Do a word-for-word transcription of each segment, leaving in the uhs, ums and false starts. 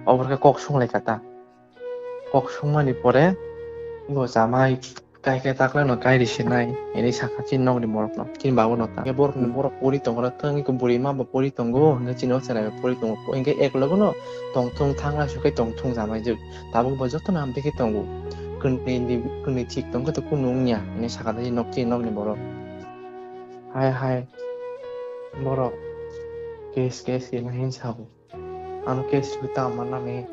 Obor khe kok sung lai kha ta. Kok sung mani pore bo chamai kai khe takla no kai ri sinai, hinwi sakha chini nokni borok no, chini babu no ta. Hingke borok ni borok pori tongo, oro tongwi khe bwrwi ma bo pori tongo, hingke chini o chwrai bo pori tongo. Hingke ek logo no tong thung thang aswk khe tong thung chamai jwk. Tabuk bo joto no hamtwi khe tongo. Kwnwi ni, kwnwi thik tong khe to kunu wngya, hinwi sakha chini nok, chini nokni borok. Hai hai borok kes kes hinwi hinsa bo. Ano case rwui tamo manani.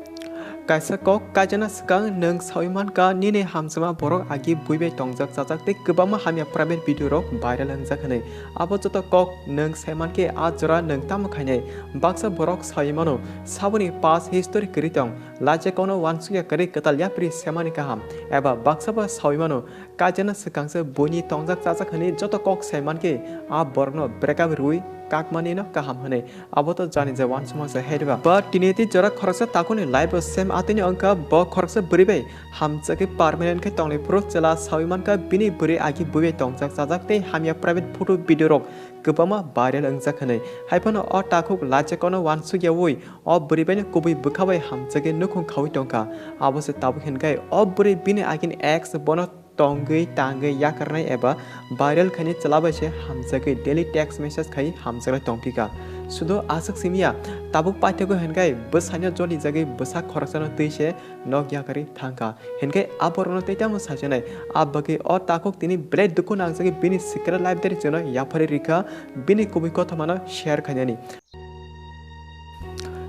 Kaisa kok kaijana swkang nwng saui mankha nini hamjakma borok agi bui bai tongjak chajak tei kwbangma hamya private video rok viral wngjak hwnwi. Abo joto kok nwng sai mankhe a jora nwng tamo khainai. Baksa borok saui mano saboni past history kwrwi tong, laijak kokno uansukya kwrwi kwtal yapri semani kaham, eba baksa bo saui mano kaijana swkangse buini tongjak chajak hwnwi joto kok sai mankhe a borokno breakup rwui kakmanino kaham hwnwi. Abo to jani je uansukma se hai diba. But tini tei jora khoroksa takhukni life o same atwini wngkha, bo khoroksa bwrwi bai hamjakgwi permanent khe tonglai phuru chwla saui mankha bini bwrwi agi bui bai tongjak chajak tei hamya private photo video rok kwbangma viral wngjak hwnwi. Haiphano o takhuk laijak kokno uansukyaui o bwrwi baino kubui bwkha bai hamjakgwi nukhung khaui tongkha. Abo se tabuk hinkhai o bwrwi bini agini ex bono tongwi tangwi yakarnai eba viral khainai chwla bai se hamjakgwi daily text message khai hamjaklai tongphikha. Sudo aswk simiya, tabuk paithago hinkhai bwsaino jolijagwi bwsa khoroksano twi se nok yakarwi thangkha. Hinkhai a borokno tei tamo sajaknai, a bagwi o takhuk tini belai dukhu nangjagwi bini secret life diary chwngno yapharwi rikha, bini kubui kothomano share khainani.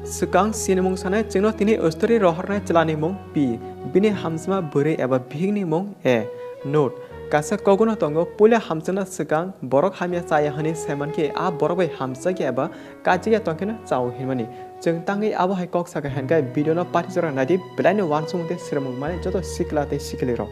Swkang sinimung sanai chwngno tini story rohornai chwlani mung P, bini hamjakma bwrwi eba bihikni mung A. Note, kaisa kogono tongo, puila hamjakna swkang borok hamya chaya hwnwi saimankhe a borok bai hamjakya eba kaijakya tongkheno chao hinmani. Chwng tangwi abo hai kok sakha hinkhai video no pathi jora naidi, belaino uansukmung tei swrwngmung mani joto sikla tei sikli rok.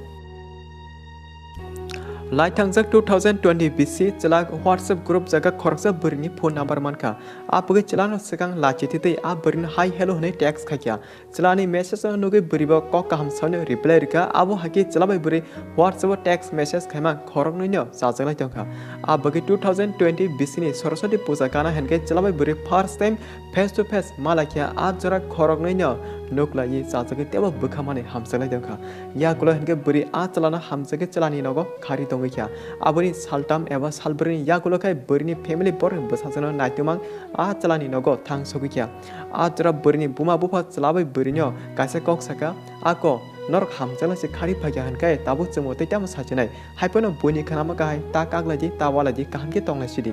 Lai thangjak two thousand twenty B C chwla WhatsApp group jaga khoroksa bwrwini phone number mankha. A bwgwi chwlano swkang lachi titwi a bwrwino hi hello hwnwi text khaikha. Chwlani message no nugwi bwrwibo kok kaham saino reply rwkha. Abo hai khe chwla bai bwrwi WhatsApp o text message khaima khoroknwino chajaklai tongkha. A bwgwi two thousand twenty B C ni Saraswati puja gana hinkhe chwla bai bwrwi first time face to face malaikha, a jora khoroknwino nuklaiwi chajagwi teibo bwkha manwi hamjaklai tongkha. Yakulo hinkhe bwrwi a chwlano hamjagwi chwlani nogo khari tongwi kha. Aboni saltham eba salbrwini yakulo khai bwrwini family borokni bwsajwkno naitumang a chwlani nogo thang sogwi kha. A jora bwrwini buma bupha chwla bai bwrwino kaisa kok sakha, "Ako, norok hamjakla se khari phaikha hinkhai tabuk chwngbo tei tamo sachinai." Haiphano buini khanama kahai ta kaklaidi, ta walaidi, kaham khe tonglai sidi.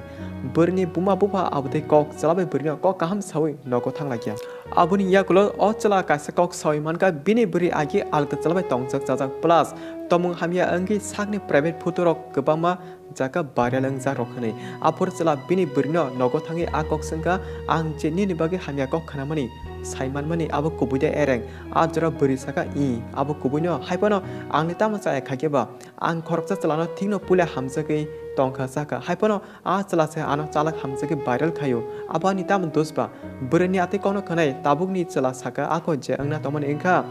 Bwrwini buma bupha abotwi kok chwla bai bwrwino kok kaham saui nogo thanglaikha. Aboni yakulo o chwla kaisa kok saui mankha, bini bwrwi agi alta chwla bai tongjak chajak, plus tomung hamya wngwi sakni private photo rok kwbangma jaga viral wngjak rok hwnwi. Aphuru chwla bini bwrwino nogo thangwi a kok swngkha, "Ang je nini bagwi hamya kok khnamani, sai manmani abo kubui de ereng?" A jora bwrwi sakha, "Ih, abo kubuino, haiphano angni tamo chaya khaikhe ba? Ang khoroksa chwlano thikno puila hamjagwi tongkha sakha, haiphano a chwla se ano chalak hamjagwi viral khaio. Abo ani tamo dos ba?" Bwrwini atwi kokno khwnai tabukni chwla sakha, "Ako je wngna tongmani wngkha,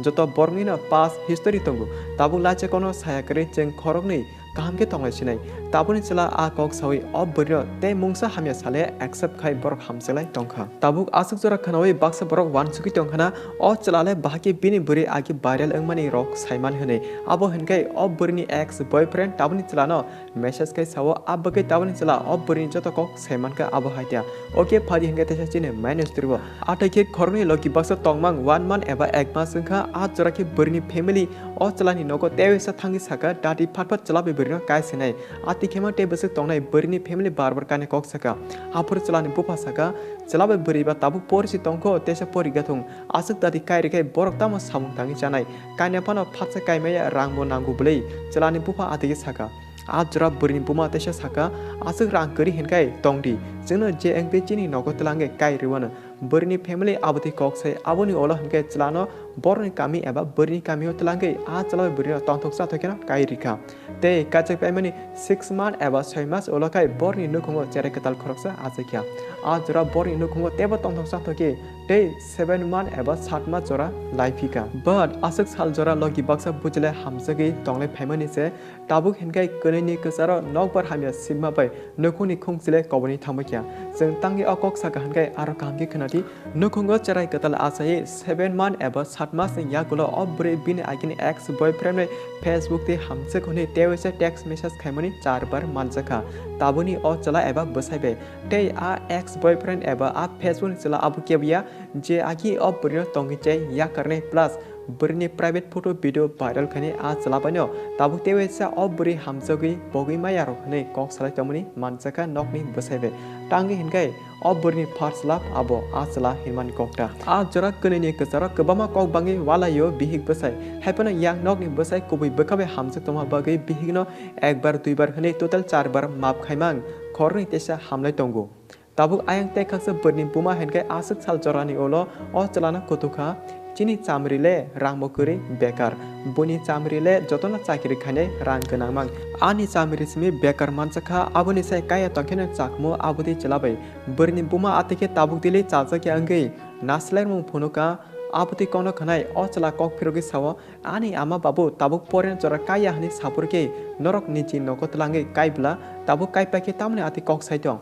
joto boroknino past history tongo. Tabuk lache kokno saya kwrwi chwng khoroknwi kaham khe tonglai sinai." Tabukni chwla a kok saui o bwrwino tei mungsa hamya sale accept khai borok hamjaklai tongkha. Tabuk aswk jora khwnaui baksa borok uansugwi tongkhana, o chwlale bahai khe bini bwrwi agi viral wngmani rok saiman hwnwi. Abo hinkhe o bwrwini ex boyfriend tabukni chwlano message khai sao, a bagwi tabukni chwla o bwrwini joto kok saimankha abo hai ta. Oke, phadi hinkhe teisa chini main story o. Athai khe khoroknwi logi baksa tongmang one month eba ek mas wngkha, a jora khe bwrwini family o chwlani nogo tei waisa thangwi sakha, dati phat phat chwla bai bwrwino kai sinai. Ati khema tei bwswk tongnai bwrwini family bar bar kainwi kok sakha. Aphuru chwlani bupha sakha, "Chwla bai bwrwi ba tabuk porisi tongkho, teisa poriga thung. Aswk dati kai rwkhe borok tamo samung tangwi chanai? Kaina phano phatsa kaimaya rang bo nango bwlwi?" Chwlani bupha atigi sakha. A jora bwrwini buma teisa sakha, "Aswk rang kwrwi hinkhai tongdi, chwngno je wngtwi chini nogo twlangwi kai rwano." Bwrwini family abotwi kok sai, aboni ulo hinkhe chwlano borokni kami eba bwrwini kamio twlangwi a chwla bai bwrwino tongthok chathok kheno kai rikha. Tei kaichak paimani six month eba soi mas ulo khai borokni nukhungo cherai kwtal khoroksa achaikha. A jora borokni nukhungo teibo tongthok chathok khe tei seven month eba satma jora lai phika. But aswk sal jora logi baksa bujilai hamjagwi tonglai phaimani se, tabuk hinkhai kwnwini kwcharo nokbar hamya sibma bai nukhungni khungchilai koborni thangbaikha. Chwng tangwi o kok saka hinkhai aro kaham khe khwnadi. Nukhungo cherai kwtal achai seven month eba satmasni yagulo o bwrwi bini agini ex boyfriend bai Facebook tei hamjwk hwnwi tewaisa text message khaimani char bar manjakha. Tabukni o chwla eba bwsai bai. Tei a ex boyfriend eba a Facebook ni chwla abo kebo ya je agi o bwrwino tongwi chai yakarnai plus bwrwini private photo video viral khainai a chwla baino tabuk tewaisa o bwrwi hamjagwi bogwi maya rok hwnwi kok salai tongmani manjakha nokni bwsai bai. Tangwi hinkhai o bwrwini first love abo a chwla hinmani kokta. A jora kwnwini kwcharo kwbangma kok bangwi walaio bihik bwsai. Haiphano yang nokni bwsai kubui bwkha bai hamjak tongma bagwi bihikno ekbar duibar hwnwi total char bar map khaimang khoroknwi teisa hamlai tongo. Tabuk ayang tei khaksa bwrwini buma hinkhai aswk sal jorani ulo o chwlano kutukha, "Chini chamri le rangbo kwrwi bekar, buini chamri le jotono chakri khainai rang gwnangmang. Ani chamri simi bekar manjakha, aboni sai kaya tongkheno chakmu abotwi chwla bai." Bwrwini buma atikhe tabuk dili chajakya wngwi naslaimung phunukha, abotwi kokno khwnai o chwla kok phirogwi sao, "Ani ama babu tabuk poreno jora kaya hwnwi saphurkhe norok niji nogo twlangwi kaibwla, tabuk kaipaikhe tamoni atwi kok sai tong?"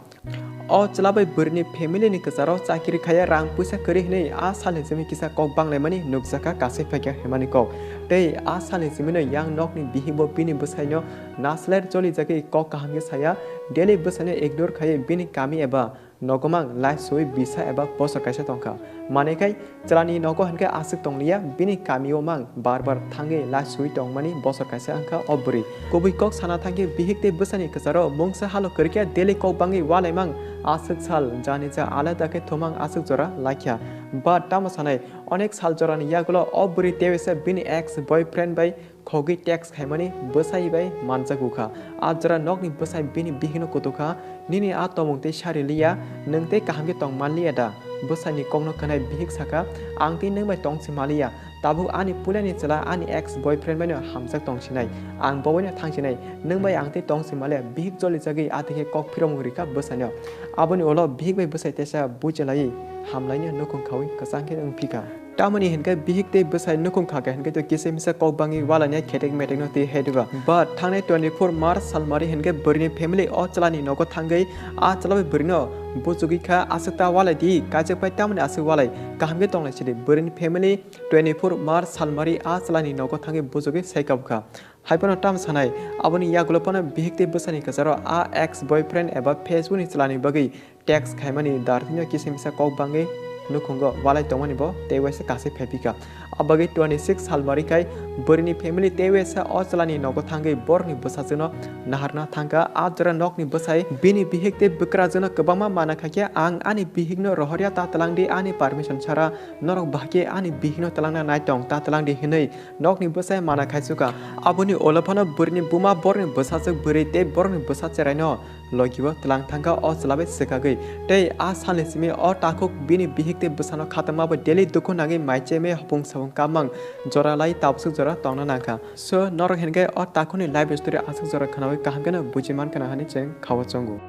O chwla bai bwrwini family ni kwcharo chakri khaiya rang puisa kwrwi hwnwi a salni simi kisa kok banglaimani nukjakha kasui phaikha hwnmani kok. Tei a salni simino yang nokni bihikbo bini bwsaino naslair cholijagwi kok kaham khe saya, daily bwsaino ignore khaiwi bini kami eba nogo mang laisui bisa eba bosor kaisa tongkha. Manwi khai chwlani nogo hinkhe aswk tongliya, bini kamio mang bar bar thangwi laisui tongmani bosor kaisa wngkha o bwrwi. Kubui kok sana thangkhe bihik tei bwsani kwcharo mungsa halo kwrwikhe daily kok bangwi walaimang aswk sal, jani ja alada khe thumang aswk jora laikha. But tamo sanai, onek sal jorani yagulo o bwrwi tewisa bini ex boyfriend bai khogwi text khaimani bwsai bai manjak wngkha. A jora nokni bwsai bini bihikno kutukha, "Nini a tomung tei sari liya, nwng tei kaham khe tong manliya da?" Bwsaini kokno khwnai bihik sakha, "Ang tei nwng bai tong se maliya, tabuk ani puilani chwla ani ex boyfriend baino hamjak tong sinai, ang bo baino thang sinai, nwng bai ang tei tong se maliya." Bihik jolijagwi atikhe kok phiromung rikha bwsaino. Aboni ulo bihik bai bwsai teisa buchalaiwi hamlaino nukhung khaui kwchang khe wngphikha. Tamoni hinkhe bihik tei bwsai nukhung khakhe hinkhe to kisa misa kok bangwi walainai khetek metekno twi heduba. But thangnai twenty-four March salmari hinkhe bwrwini family o chwlani nogo thangwi a chwla bai bwrwino buchugwi kha, "Aswk ta walai di, kaijakpai tamoni aswk walai, kaham khe tonglai sidi." Bwrwini family twenty-four March salmari a chwlani nogo thangwi buchugwi sai kabukha. Haiphano tamo sanai, aboni yagulo phano bihik tei bwsani kwcharo a ex boyfriend eba Facebook ni chwlani bagwi text khaimani dartino kisa misa kok bangwi nukhungo walai tongmani bo tei waisa kasui phaiphikha. Abagwi twenty-six salmari khai bwrwini family tei waisa o chwlani nogo thangwi borokni bwsajwkno naharna thangkha. A jora nokni bwsai bini bihik tei bwkrajwkno kwbangma mana khaikhe, "Ang ani bihikno rohorya, ta twlangdi, ani permission sara norok bahai khe ani bihikno twlangna naitong, ta twlangdi," hwnwi nokni bwsai mana khaisukha. Aboni ulo phano bwrwini buma borokni bwsajwk bwrwi tei borokni bwsa cheraino logibo twlang thangkha o chwla bai swkagwi. Tei a salni simi o takhuk bini bihik tei bwsano khatungma bai daily dukhu nangwi mai chemwi hopung sapung kammang jora lai tabswk jora tongna nangkha. So, norok hinkhe o takhukni life story aswk jora khwnaui kaham kheno buji mankha na hwnwi chwng khao chongo.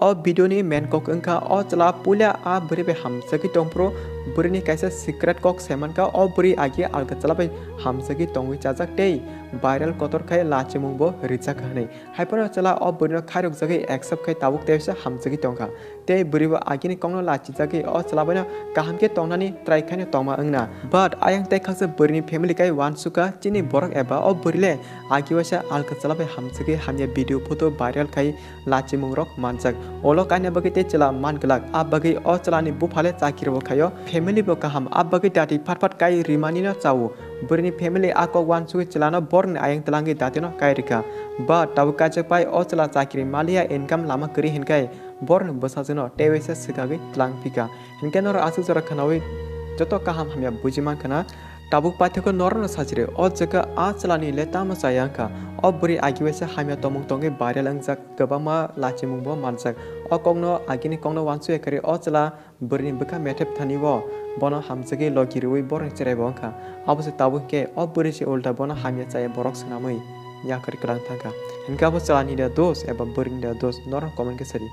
O video ni main kok wngkha o chwla puila a bwrwi bai hamjagwi tongphuru bwrwini kaisa secret kok sai mankha, o bwrwi agi alka chwla bai hamjagwi tongwi chajak tei viral kotor khai lachimung bo rijak hwnwi. Haiphano chwla o bwrwino khairokjagwi accept khai tabuk teisa hamjagwi tongkha. Tei bwrwibo agini kokno lachijagwi o chwla baino kaham khe tongnani try khaino tongma wngna. But ayang tei khaksa bwrwini family kai uansukha chini borok eba o bwrwi le agi waisa alka chwla bai hamjagwi hamya video photo viral khai lachimung rok manjak. Olo kaina bagwi tei chwla man glak, a bagwi o chwlani buphale chakiri bo khaio, family bo kaham, a bagwi dati phat phat kai rimani no chao. Bwrwini family a kok uansugwi chwlano borokni ayang twlangwi datino kai rikha. But tabuk kaijak pai o chwla chakiri maliya, income lama kwrwi hinkhai borokni bwsajwkno tei waisa swkagwi twlang phikha. Hinkhe norok aswk jora khwnaui joto kaham hamya buji mankha na. Tabuk paithakgo norokno sachiri, o jaga a chwlani le tamo chaya wngkha. O bwrwi agi waisa hamya tongmung tongwi viral wngjak, kwbangma lachimung bo manjak. O kokno agini kokno uansukya kwrwi o chwla bwrwini bwkha methep thani o bono hamjagwi logi rwui borokni cherai bo wngkha. Abo se tabuk hinkhe o bwrwi se ulta bono hamya chaya borok swnamwi yakarwi kwlang thangkha. Hinkhe abo chwlani da dos eba bwrwini da dos, norok comment khe sadi.